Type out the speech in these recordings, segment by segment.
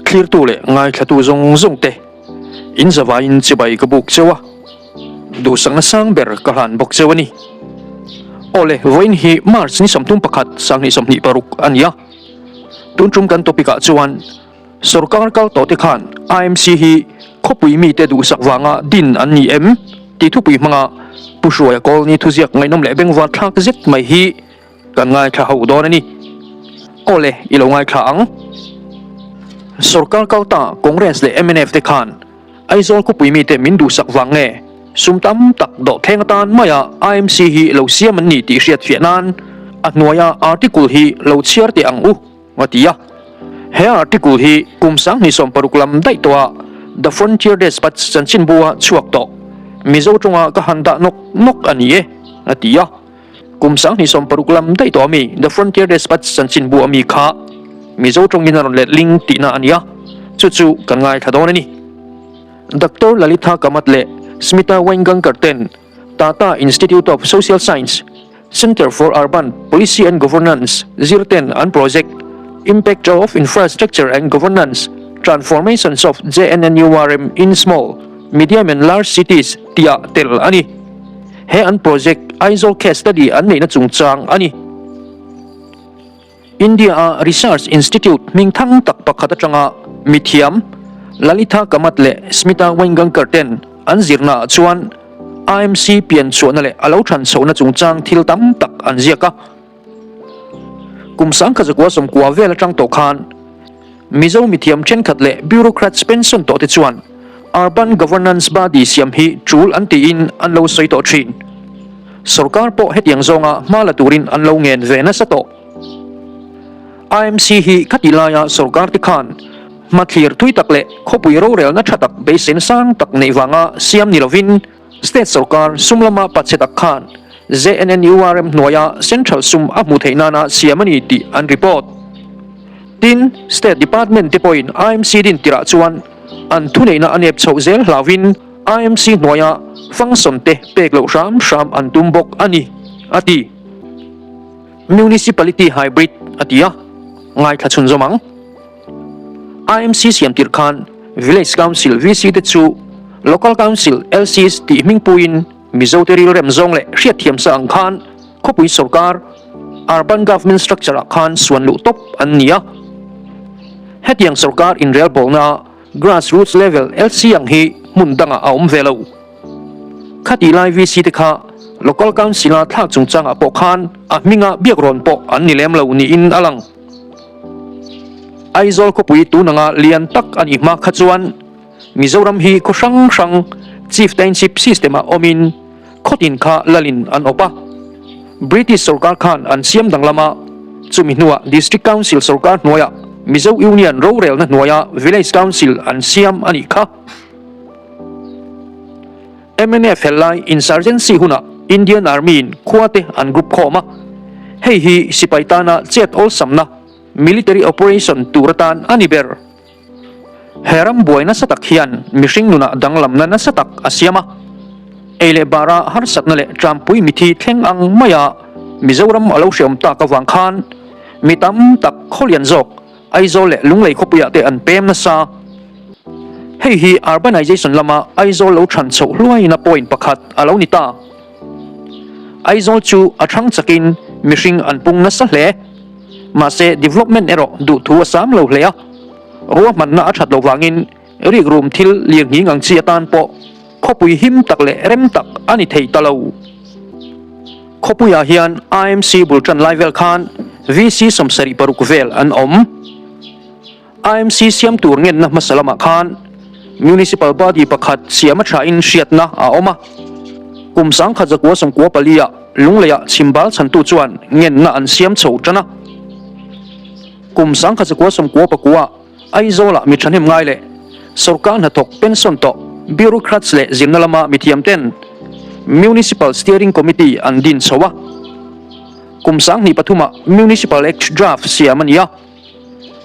Thlirtu leh ngaithlatu zawng zawng te in zavaiin chibai ka buk cheu a, duhsakna sang ber ka hlan bawk cheu a ni. Awle, vawiin hi March ni 31, 2026 a ni a. Tun tum kan topic ah chuan Sorkar kal tawh te khan IMC hi khawpui mite duhsak vanga din an ni em tih thupui hmanga Pu Hruaia Kawlni thuziak ngaihnawm leh bengvar thlak zet mai hi kan ngaithla ho dawn a ni. Awle, i lo ngaithla ang. Sorkar kal ta Congress leh mnf te khan Aizawl khawpui mite min duhsak vang nge sum tam tak dawh thleng atan maia IMC hi lo siam an ni tih hriat fiah nan a hnuaia article hi lo chhiar teh ang u, a ti a. He article hi kum 2016 lam daih tawha The Frontier Dispatch chanchinbua chhuak tawh Mizo tawnga ka han dah nawk nawk a ni e, a ti a. Kum 2016 lam daih tawh ami The Frontier Dispatch chanchinbu ami kha Mizo tawngin a rawn let ling tihna a ni a, chu chu kan ngaithla dawn a ni. Doctor Lalitha Kamath leh Smita Waingankar ten Tata Institute of Social Science, Centre for Urban Policy and Governance zir ten an project Impact of Infrastructure and Governance Transformations of JNNURM in Small, Medium and Large Cities tih ah tel a ni. He an project Aizawl case study an neihna chungchang a ni. India-a research institute hming thang tak pakhat atanga mithiam Lalitha Kamath leh Smita Waingankar ten an zirnaah chuan IMC pian chhuahna leh a lo than chhohna chungchang thil tam tak an ziak a. Kum 1990 vel atang tawh khan Mizo mithiam thenkhat leh bureaucrats pension tawh te chuan Urban Governance Body siam hi tul an tiin an lo sawi tawh thin. Sorkar pawh hetiang zawnga hma la turin an lo ngen ve nasa tawh. IMC hi khati laia sorkar te khan hmathlir thui tak leh khawpui rorelna tha tak beiseina sang tak neih vanga siam ni lovin State sorkar sum lama pachhe tak khan JNNURM hnuaia central sum a hmuh theih nana siam a ni tih an report. Tin, State Department te pawhin IMC din tirah chuan an thuneihna a nep chhoh zel hlauhin IMC hnuaia function te pek loh hram hram an tum bawk a ni, a ti. Municipality Hybrid a ti a, ngaithla chhunzawm ang. IMC siam tirh khan Village Council, VC, te chu Local Council, LCs, tih hmingpuiin Mizote rilrem zawng leh hriatthiam sa ang khan khawpui sorkar, Urban Government Structure, ah khan suan luh tawp an ni a. Hetiang sorkar inrelbawlna Grass Roots Level, LC, ang hi hmun dangah a awm ve lo. Khatih lai VC te kha Local Council-a thlak chungchangah pawh khan a hminga biakrawn pawh an ni lem lo niin a lang. Aizawl khawpui tun anga lian tak a nih hma kha chuan Mizoram hi khaw hrang hrang Chieftainship system ah awmin khawtin kha lalin an awp a. British sorkar khan an siam danglam a, chumi hnuah District Council sorkar hnuaiah Mizo Union rorelna hnuaia Village Council an siam a nih kha. Mnf hellai insurgency hunah Indian Army in khua te an group khawm a, hei hi sipai tana chet awlsamna, military operation, tur atan a ni ber. He ram buai nasa tak hian mihring nunah danglamna nasa tak a siam a, ei leh bara harsatna leh ṭampui mithi thleng ang maia Mizoram a lo hreawm tak avang khan mi tam tak khawlian zawk Aizawl leh Lunglei khawpuiah te an pem nasa. Hei hi urbanization lama Aizawl lo chhan chhoh hluaina point pakhat a lo ni ta. Aizawl chu a thang chakin mihring an pung nasa hle. Mahse development erawh duhthu a sam lo hle a. Ruahmanna a that loh vangin rikrum thil lirnghing ang chi atan pawh khawpui him tak leh rem tak a ni thei ta lo. Khawpuiah hian IMC bul tan lai vel khan VC 76 vel an awm. IMC siam tur ngenna hmasa lamah khan Municipal Body pakhat siam a thain hriatna a awm a. Kum 1994 ah Lungleiah chhimbal chhantu chuan ngenna an siam chho tan a. Kum 1999 ah Aizawlah mi thahnem ngai leh sorkar hnathawk pension tawh bureaucrats leh zirna lama mithiam ten Municipal Steering Committee an din chho a. Kum 2003 ah Municipal Act draft siam a ni a.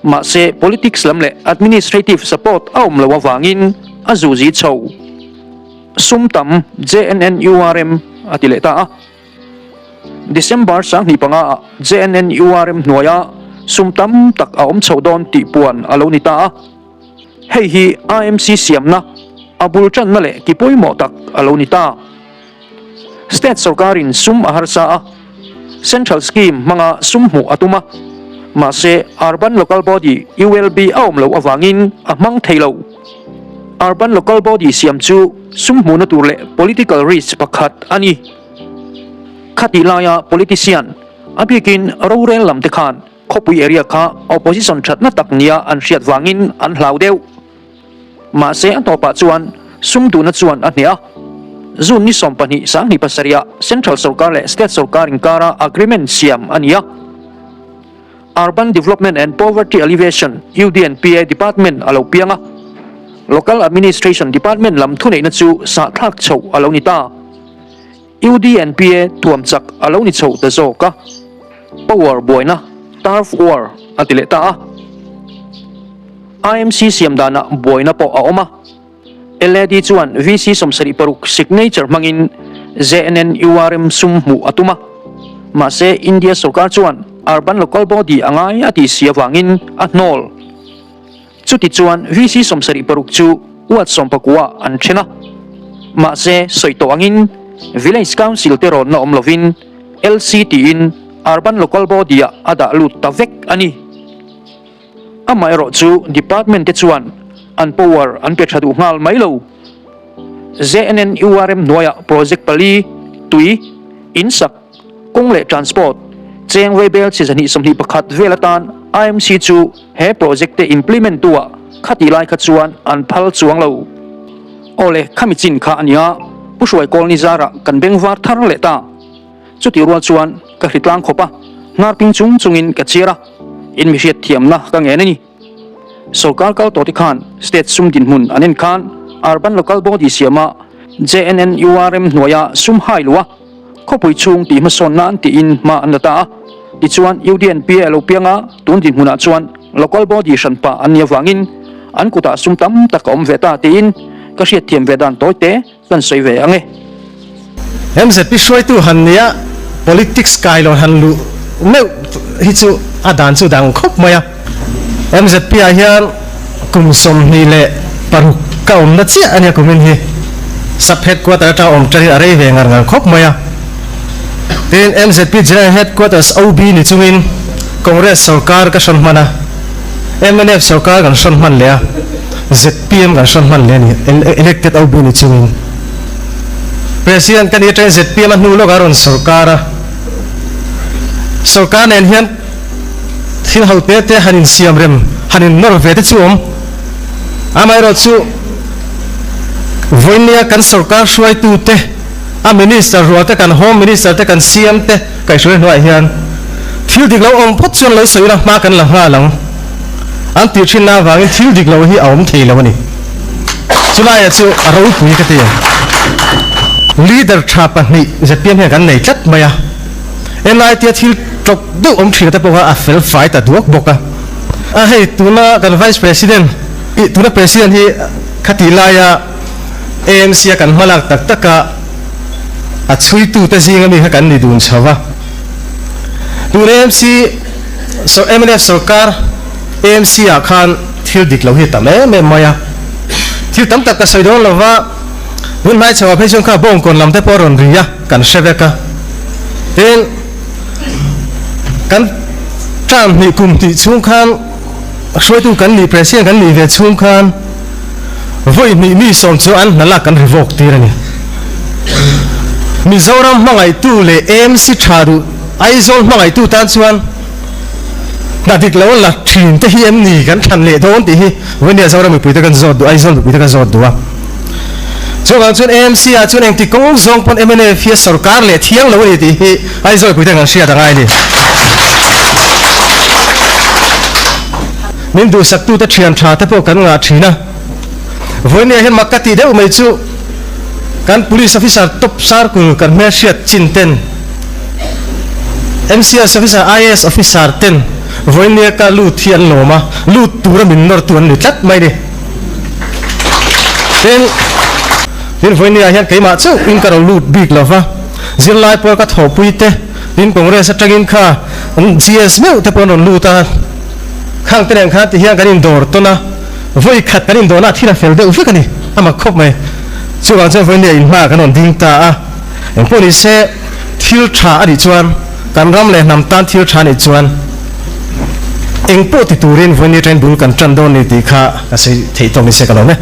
Mahse politics lam leh administrative support a awm lo avangin a zuzi chho. Sum tam JNNURM a ti leh ta a. December 2005 ah JNNURM hnuaia sum tam tak a awm chho dawn tih puan a lo ni ta a. Hei hi AMC siamna a bul tanna leh ki pawimawh tak a lo ni ta. State sorkarin sum a harsa a, Central Scheme hmanga sum hmuh a tum a, mahse Urban Local Body, ULB, a awm loh avangin a hmang thei lo. Urban Local Body siam chu sum hmuhna tur leh political risk pakhat a ni. Khatih laia politician, a bikin rorel lam te khan khawpui area kha opposition thatna tak nia an hriat vangin an hlau deuh. Mahse a tawpah chuan sum duhna chuan a hneh a. June ni 12 27 ah Central sorkar leh State sorkar inkara agreement siam a ni a. Urban Development and Poverty Alleviation, UDNPA, Department a lo piang a. Local Administration Department lam thuneihna chu sahthlak chhoh a lo ni ta. UDNPA thuam chak a lo ni chho ta zawk a. Power buaina, Turf War, a ti leh ta a. IMC siam danah buaina pawh a awm a. LAD chuan VC 76 signature hmangin JNNURM sum hmuh a tum a. Mahse, India sorkar chuan Urban Local Body a ngai a tih si avangin a hnawl. Chuti chuan VC 76 chu Ward 19 an then a. Mahse, sawi tawh angin Village Council te rawnna awm lovin LC tiin Urban Local Body-ah a dah lut ta vek a ni. Amaherawh chu Department te chuan an power an pe tha duh nghal mai lo. JNNURM hnuaiah project pali, tui, insak, kawng leh transport, cheng vaibel chi 221 vel atan IMC chu he project te implement tu ah khatih lai kha chuan an phal chuang lo. Awle, khami chin kha a nia, Pu Hruai Kawlni zarah kan bengvar thar leh ta. Chutih rual chuan ka hri tlang khawp a, hnar ping chung chungin ka chhiar a, in mi hriat thiamna ka ngen a ni. Sorkar kal tawh te khan state sum dinhmun an en khan Urban Local Body siama JNNURM hnuaia sum hai luh a, khawpui chhung tih hmasawn nan tiin hma an la ta a. Tichuan UDNPA a lo piang a, tun dinhmunah chuan Local Body hranpa an nih avangin an kutah sum tam tak a awm ve ta tiin ka hriatthiam ve dan tawi te. Kan sawi ve ang e. MZP hruaitu han nia politics kai lo han luh meuh hi chu a dan chu dang khawp mai a. MZP ah hian kum 26 ka awmna chiah a nia kumin hi sub headquarter atanga awm tan in a rei ve ngar ngar khawp mai a. Tin, MZP General Headquarters OB ni chungin Congress sorkar ka hrawn hman a, mnf sorkar kan hrawn hman leh a. Zpm kan hrawn hman leh a ni, elected OB ni chungin. President ka ni atangin zpm a hnu lawkah a rawn sawrkar a, sawrkar nen hian thil ho te te han insiam rem, han innawr ve te chu awm. Amaherawh chu vawinia kan sawrkar hruaitu te, a minister rual te, kan home minister te, kan CM te kaihhruai hnuaiah hian thil dik lo awm phawt chuan lo sawi ila hma kan la nghal ang. An tih thinna avangin thil dik lo hi a awm thei lo a ni. Chulaiah chu a ropui ka ti. Leader tha pahnih zpm hian kan nei tlat mai a. NIT a thil tawp deuh awm thin te pawh kha a fel fai ta duak bawk a. A hei tuna kan Vice President, tuna President hi khatih laia AMC a kan hmalak tak tak a, a chhuitute zinga mi kha kan ni dun chho va. Tun AMC mnf sorkar AMC ah khan thil dik lo hi a tam em em mai a, thil tam tak ka sawi dawn lo va, tun hnai chho ah phei chuan kha bawngkawn lam te pawh a rawn ri a, kan hre vek a, tin kan term hnih kum tih chhung khan hruaitu kan nih president kan nih ve chhung khan vawi hnih mi sawm chu an hna lak kan ri vawk tir a ni. Mizoram hmangaihtu leh AMC tha duh Aizawl hmangaihtu tan chuan hna dik lo la thin te hi em ni kan thlan leh dawn tih hi vawinia Zoram mipuite kan zawt duh, Aizawl mipuite kan zawt duh a. Chuvang chuan AMC ah chuan engti kawng zawng pawn mnf hi a sorkar leh thiang lo a ni tih hi Aizawl mipuite kan hriat a ngai a ni. Min duhsaktute thian tha te pawh kan ngah thin a. Vawinia hian mak ka tih deuh mai chu kan Police Officer top circle kan hmelhriat chin ten MCS Officer, IAS Officer ten vawinia ka lut hi an lawm a, lut tura min nawrtu an ni tlat mai ni. Tin, tin vawinia hian keimah chauh in ka ro lut bik lo va, zirlai pawl ka thawhpui te, tin Congress atangin kha GS meuh te pawh an rawn lut a, khang te nen khan ti hian kan indawr tawn a. Vawi khat kan indawhna ah thil a fel deuh vek a ni, a mak khawp mai. Chuvang chuan vawiin nia inhmaah kan rawn ding ta a, engpawh ni se thil tha a nih chuan kan ram leh hnam tan thil tha a nih chuan engpawh ti turin vawiin ni train bul kan tan dawn ni tih kha ka sawi theih tawk ni se ka lawm e.